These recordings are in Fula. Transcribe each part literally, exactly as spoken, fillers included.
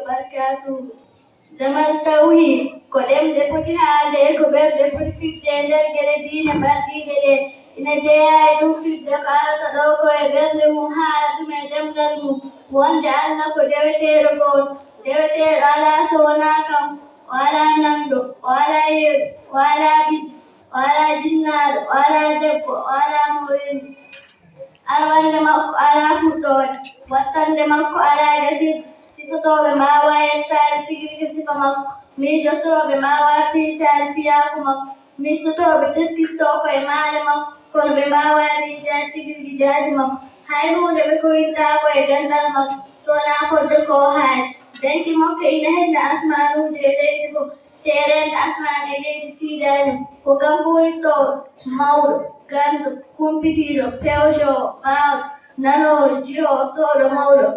Barkaatu. Damal tawhiid ko ɗemɗe poti haalde e ko ɓerɗe poti fiɓde e nder geɗe diine ɓalliiɗe ɗe. Ina jeyaa e ɗum fiɓde ko arata ɗo ko e ɓernde mum, haala ɗum e ɗemngal mum, wonde Alla ko deweteeɗo gooto, deweteeɗo alaa so wonaa kanko, o alaa nanndo, o alaa yeru, o alaa ɓiɗɗo, o alaa jinnaaɗo, o alaa debbo, o alaa mo o yoni. Arwannde makko alaa fuɗɗoode, wattannde makko alaa gasirde. Sifotooɓe mbaawaa yettaade tigi rigi sifa makko, miijotooɓe mbaawaa fiiltaade fiyaaku makko, miijotooɓe teskitto ko e maale makko, kono ɓe mbaawaa miijaade tigi rigi jaati makko. Hay huunde ɓe kowintaako e ganndal makko, so wonaa fodde ko o haali. Danki makko ina hennda asmaanuuji e leydi fof. Teerenɗo asmaan e leydi tiiɗaani mo. Ko kanko woni toowɗo, mawɗo, ganndo, kumpitiiɗo, pewjoowo, baawɗo, nanoowo, jiyoowo, toowɗo, mawɗo.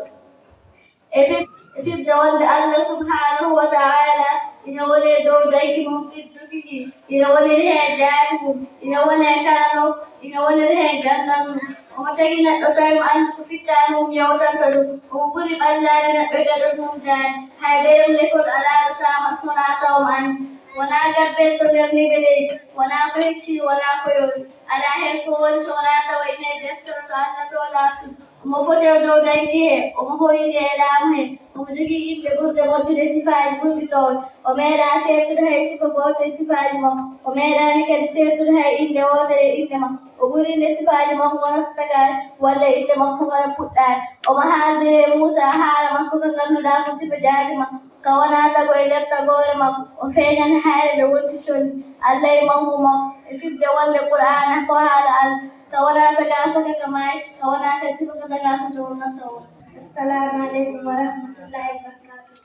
E fib-, e fibde wonde Allah subhaanahu wa ta'aala ina woni e dow danki mum ɓidduki ɗi, ina woniri heen jaati mum, ina woni e kala nokku, ina woniri heen ganndal mum. Omo tagi neɗɗo tawi mo anndu ko fittaandu mum yawtanta ɗum. Omo ɓuri ɓallaade neɗɗo gaɗo ɗum daani. Hay ɓerem lekol alaa ɗo saama so wonaa tawa mo anndi. Wonaa gabbel to nder niɓe leydi, wonaa ko hecci, wonaa ko yori. Alaa heen ko woni so wonaa tawa ina e deftere to Allah to laaɓtude. Omo foti e dow danki he, omo hoyni e laamu he. Omo jogii innde ɓurde moƴƴude sifaaji ɓurɗi toowde. O meeɗaa seertude hay sifa gooto e sifaaji makko. O meeɗaani kadi seertude hay innde wootere e innde makko. O ɓuri innde sifaaji makko wona so tagaaɗo, walla innde makko wona puɗɗaade. Omo haaldiri e Muusaa haala makko ka ngannduɗaa ko sifa jaati makko, ka wonaa tago e nder tagoore makko. O feeñani haayre nde wonti conndi. Allah e mangu makko, e fibde wonde Qur'aana ko haala Allah, ka wonaa tagaa saka ka maayi, ka wonaa kadi sifa ka tagaa saka wonata o. Assalaamu aleykum wa rahmatullaahi wa barakaatuh.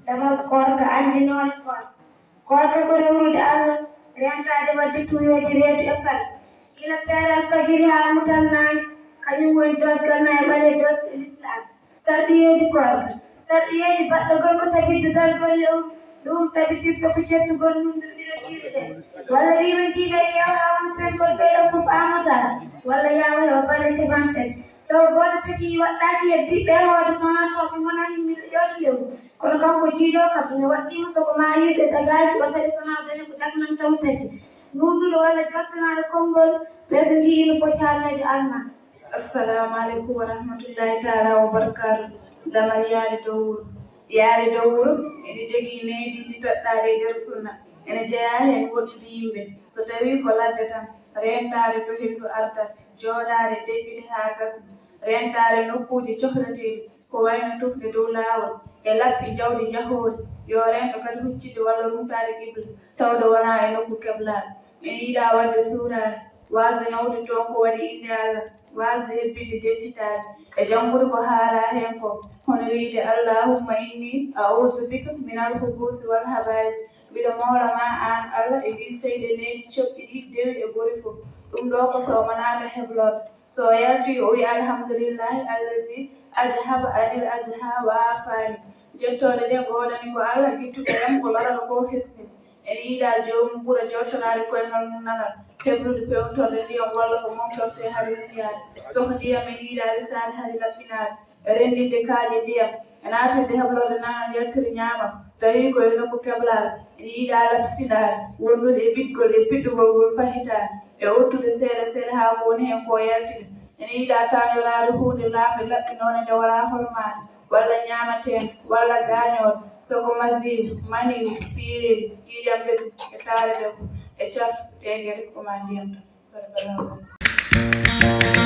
Damal koorka anndinoore koorka. Koorka ko rewrude Allah, reentaade waɗde tuuyooji reedu e pal. Gila peeral fajiri haa mutal naange, kañum woni doosgal nayi ɓaleejo doosɗe Lislaam. Sarɗiyeeji koorka. Sarɗiyeeji baɗɗo gorko tabitde dal golle um, ɗum tabitirta ko cettugol nunɗuɗi no ɗiiɗe ɗe. Walla wiimantiiɓe e yeewa haa woni penkol ɓeyɗo fof faamata, walla yaawa heɓa balɗe cappanɗe tati. Tawa gooto peti waɗɗaaki heddiiɓe e hoore so wonaa tawɓe ngonani miɗo ƴoota lewru. Kono kanko jiido kam ina waɗɗiima so ko maayirɗe dagaaji o tawi so wonaa daña ko daknanta mo tati. Nunɗuɗo walla jottanaaɗo konngol ɓeydo ndi ina poti haalneede almaa. Assalaamu aleykum wa rahmatullaahi taala wa barakaatu. Damal yaade dow wuro. Yaade dow wuro ene jogii nehdiiji toɗɗaaɗi e nder sunna. Ene jeyaa heen woɗɗude yimɓe. So tawii ko ladde tan, reentaare to henndu arta, jooɗaade, deƴƴude haa gasna, reentaare nokkuuji cohleteeɗi, ko wayno tufde dow laawol, e lappi jawdi njahoori, yo reento kadi huccitde walla rumtaade qibla, tawde wonaa e nokku keblaaɗo. Ene yiɗaa waɗde suuraare, waasde nawde toon ko waɗi innde Allah, waasde hebbinde deƴƴitaade, e janngude ko haalaa heen ko, hono wiyde, Allahumma inni a'uuzu bika minal hubuusi wal habaa'is, mbiɗo mawla ma aan Allah e ɗii seyɗeneeji coɓɗi ɗi dewi e gori fof. Ɗum ɗoo ko so omo naata heblorde. So o yaltii, o wiya, Alhamdulillahi allazi adhaba anil azha wa aafani. Jettoode ɗe ngoodani ko Allah, gittuɗo yam ko lorata ko hesɗi. Ene yiɗaa joomum ɓura jooɗtoraade koyngal mum nanal, heblude peewtorde ndiyam walla ko momtortee hari mum yaade. So ko ndiyam ene yiɗaa resaade hari laɓɓinaade, renndinde kaaƴe ndiyam, e naatinde heblorde nanal yaltiri ñaamam, tawi ko e nokku keblaaɗo, ene yiɗaa laɓɓindaade, wondude e biɗgol e piɗɗugol ngol fahitaade, e ottude seeɗa seeɗa haa ko woni heen ko yaltina. Ene yiɗaa taañoraade huunde laamnde laɓɓinoonde nde wonaa hormaade, walla ñaamateende, walla gaañoode, so ko masiidu, maniyu, piiriigu, ƴiiƴam ɓesngu, e taare debbo, e caf, ɗee geɗe ko maa ndiyam tan. Sadaqallaahu l-Aziim.